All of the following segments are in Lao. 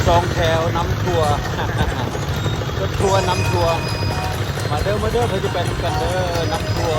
ສອງແຖວນຳທົວ ລົດທົວນຳທົວ ມາເດີ ມາເດີ ເຮົາຈະໄປນຳກັນເດີ ນຳທົວ.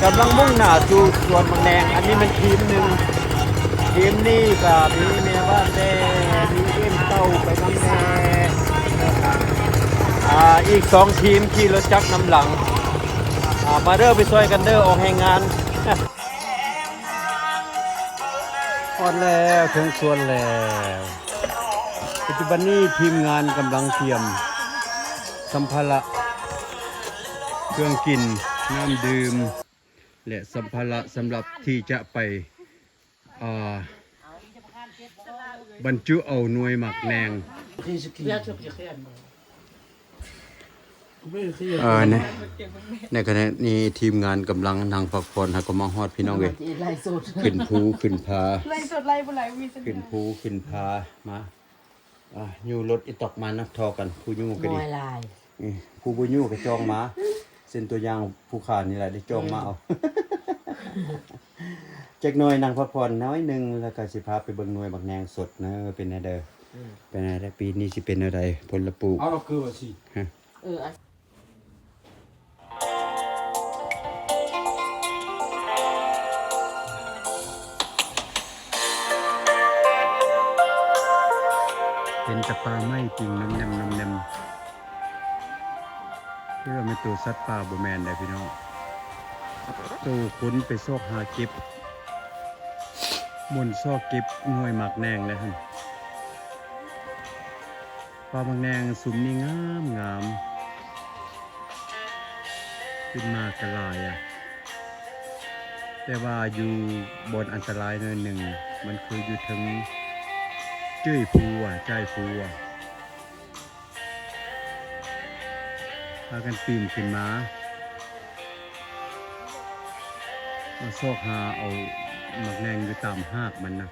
ກຳລັງມຸ່ງໜ້າສູ່ສວນໝາກແໜ່ງ. ອັນນີ້ແມ່ນທີມໜຶ່ງ ທີມນີ້ກະມີແມ່ບ້ານແດ່ ມີເອັມເຕົ້າໄປນຳແດ່ ອາ ອີກສອງທີມຂີ່ລົດຈັກນຳຫຼັງ. ອາ ມາເດີ ໄປຊ່ອຍກັນເດີ ອອກແຮງງານ. ຮອດແລ້ວ ເຖິງສວນແລ້ວ. ປັດຈຸບັນນີ້ທີມງານກຳລັງຕຽມສຳພາລະ ເຄື່ອງກິນ ນ້ຳດື່ມ ແລະ ສຳພາລະສຳລັບທີ່ຈະໄປ ອ່າ ບັນຈຸເອົາໜ່ວຍໝາກແໜ່ງ. ເອີ ໃນ ໃນຂະນະນີ້ທີມງານກຳລັງນັ່ງພັກຜ່ອນ ຫາກະມາຮອດພີ່ນ້ອງເອີຍ ຂຶ້ນພູຂຶ້ນຜາ ໄລສົດໄລບໍ່ໄລມີສະເໜີ ຂຶ້ນພູຂຶ້ນຜາ ມາ ອ່າ ຍູ້ລົດອີຕອກມານຳທໍ່ກັນ ຜູ້ຍູ້ກະດີ ຜູ້ບໍ່ຍູ້ກະຈ່ອງມາ ເຊັ່ນຕົວຢ່າງຜູ້ຂ້ານີ້ແຫຼະໄດ້ຈ່ອງມາເອົາ. ຈັກໜ່ອຍນັ່ງພັກຜ່ອນໜ້ອຍໜຶ່ງ ແລ້ວກະຊິພາໄປເບິ່ງໜ່ວຍໝາກແໜ່ງສົດເນີ ເປັນແນວໃດ ເປັນແນວໃດ ປີນີ້ຊິເປັນແນວໃດ ຜົນລະປູກ ເອົາລະຄືວ່າຊິ ຮະ ເອີ ເຫັນແຕ່ປ່າໄມ້ປິງນຳແນມໆ ຄິດວ່າແມ່ນໂຕສັດປ່າ ບໍ່ແມ່ນເດ້ພີ່ນ້ອງ ໂຕຄົນໄປຊອກຫາເກັບ ມົນຊອກເກັບໜ່ວຍໝາກແໜ່ງແລ້ວຫັ້ນ. ປ່າໝາກແໜ່ງຊຸມນີ້ງາມໆ ຂຶ້ນມາກະຫຼາຍອະ ແຕ່ວ່າຢູ່ບ່ອນອັນຕະລາຍໜ້ອຍໜຶ່ງ ມັນຄືຢູ່ເທິງເຈີ້ຍພູອະ ຈ້າຍພູອະ. ພາກັນປີນຂຶ້ນມາ ມາຊອກຫາເອົາໝາກແໜ່ງຢູ່ຕາມຮາກມັນນະ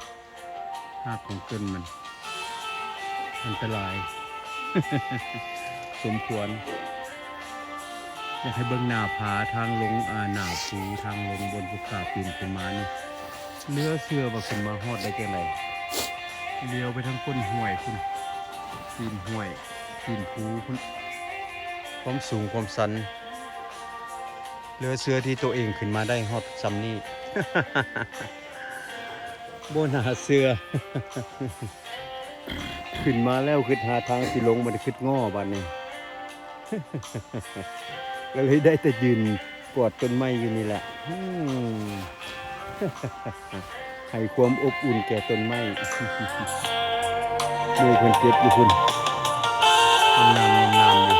ຮາກຂອງຕົ້ນມັນ ອັນຕະລາຍສົມຄວນ. ຢາກໃຫ້ເບິ່ງໜ້າຜາທາງລົງ ອາ ໜ້າພູທາງລົງ ບ່ອນຜູ້ຂ້າປີນຂຶ້ນມານີ້ ເຫຼືອເຊື່ອວ່າຂຶ້ນມາຮອດໄດ້ຈັ່ງໃດ. ຫຼຽວໄປທາງກົ້ນຫ້ວຍພຸ້ນ ຕີນຫ້ວຍ ຕີນພູພຸ້ນ ຄວາມສູງຄວາມຊັນ ເຫຼືອເຊື່ອທີ່ໂຕເອງຂຶ້ນມາໄດ້ຮອດຊ່ຳນີ້ ບໍ່ໜ້າເຊື່ອ. ຂຶ້ນມາແລ້ວຄິດຫາທາງຊິລົງ ບໍ່ໄດ້ຄິດງໍ້ບາດນີ້ ກະເລີຍໄດ້ແຕ່ຢືນກອດຕົ້ນໄມ້ຢູ່ນີ້ແຫຼະ ອືມ ໃຫ້ຄວາມອົບອຸ່ນແກ່ຕົ້ນໄມ້. ໝູ່ເພິ່ນເກັບຢູ່ພຸ້ນ ງາມໆ ງາມໆ ຢູ່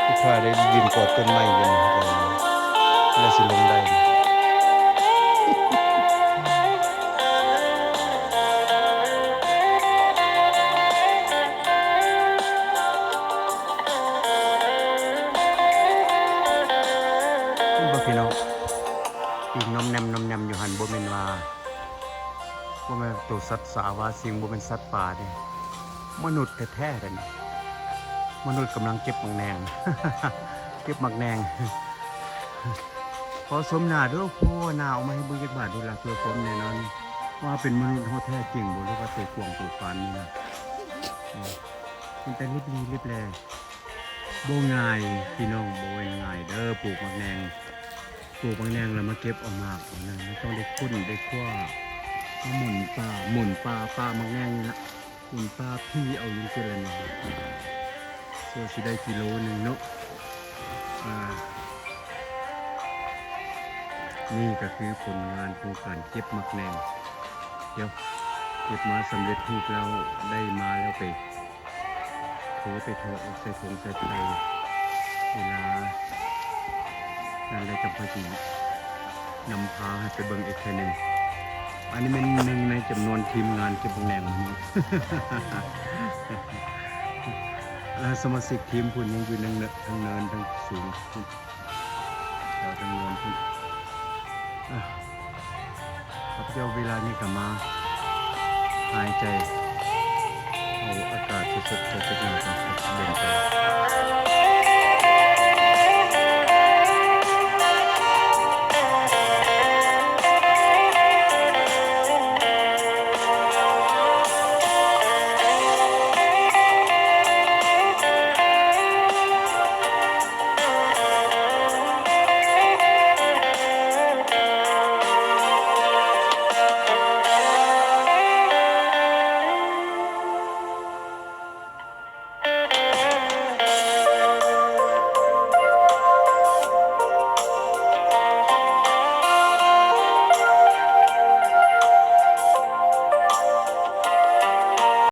ຜູ້ຂ້າໄດ້ຢືນກອດຕົ້ນໄມ້ຢູ່ນີ້ ແລ້ວຊິລົງໄດ້. ເຫັນບໍ່ພີ່ນ້ອງ ປີກໜ່ອມແໜມໆ ຢູ່ຫັ້ນ ບໍ່ແມ່ນວ່າ ບໍ່ແມ່ນໂຕສັດສາວາສິ່ງ ບໍ່ແມ່ນສັດປ່າເດ້ ມະນຸດແທ້ໆ ເດ້ນີ້ ມະນຸດກຳລັງເກັບໝາກແໜ່ງ ເກັບໝາກແໜ່ງ. ພໍສົມໜ້າເດີ້ ພໍໜ້າເອົາມາໃຫ້ເບິ່ງຈັກບາດດູລະ ເພື່ອຄວາມແນ່ນອນວ່າເປັນມະນຸດເຮົາແທ້ຈິງບໍ່ ຫຼືວ່າໂຕກວາງໂຕຟານນີ້ນະ. ເອີ ເປັນຕາລິບຫຼີລິບແລ ບໍ່ງ່າຍພີ່ນ້ອງ ບໍ່ແມ່ນງ່າຍເດີ້ ປູກໝາກແໜ່ງ ປູກໝາກແໜ່ງແລ້ວມາເກັບເອົາໝາກ ມັນຕ້ອງໄດ້ຄົ້ນໄດ້ຄວ້າ ມາໝູນປ່າ ໝູນປ່າ ປ່າໝາກແໜ່ງນີ້ລະ ໝູນປ່າພີ້ເອົາຈັ່ງຊີ້ລະເນາະ ເພື່ອຊິໄດ້ກິໂລໜຶ່ງເນາະ. ອາ ນີ້ກະຄືຜົນງານຂອງການເກັບໝາກແໜ່ງ ດຽວເກັບມາສຳເລັດຮູບແລ້ວ ໄດ້ມາແລ້ວໄປ ຖືໄປຖອກອອກໃສ່ຖົງໃສ່ໄພ ເວລານັ້ນແລ້ວຈັ່ງຄ່ອຍຊິນຳພາໃຫ້ໄປເບິ່ງອີກເທື່ອໜຶ່ງ. ອັນນີ້ແມ່ນໜຶ່ງໃນຈຳນວນທີມງານເກັບບັກແໜງມື້ນີ້ ເອີ ສະມາຊິກທີມພຸ້ນຍັງຢູ່ເທິງເນີນ ເທິງເນີນ ເທິງສູງພຸ້ນ ແຖວເທິງເນີນພຸ້ນ. ເອີ ຂ້າພະເຈົ້າເວລານີ້ກໍມາຫາຍໃຈເອົາອາກາດສົດໆ ໃຈຈັກໜ້ອຍກ່ອນ ເບິ່ງກ່ອນ.